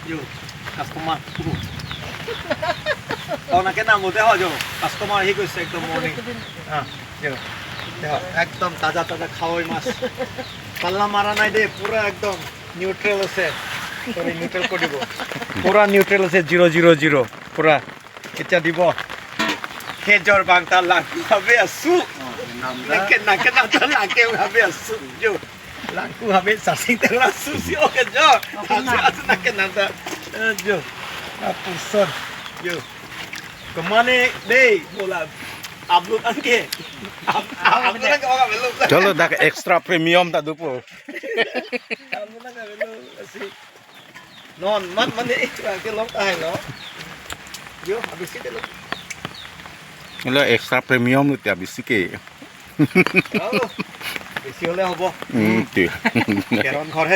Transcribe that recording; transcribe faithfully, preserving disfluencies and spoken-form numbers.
Jo, customer. Oh, nake nam hote ho jo. Customer hi koise ekdom morning. Ah, jo. Jo, ekdom taja taja khawai mas. Palla mara nai de, pura ekdom neutral ase. Sorry, neutral koi dibo. Pura neutral ase, zero zero zero. Pura. Kecha dibo. Kejor bang ta langku habe asu. Nake nake nam ta langku habe asu. Jo. Langku habe sasing ta lasu si oke jo. Asu asu nake nam ta. Eh, jo. Apusor. Jo. Kemane dei bola upload anke. Up- Upload anke oka belum. Chalo, dak extra premium ta dopo. Upload anke belum si. Non, mat mane, eh, ke long tahai lo. Jo, habis kita lo. Lo extra premium lo ti habis ke. Oh, besi hole hobo. Hmm, ti. Keron khor he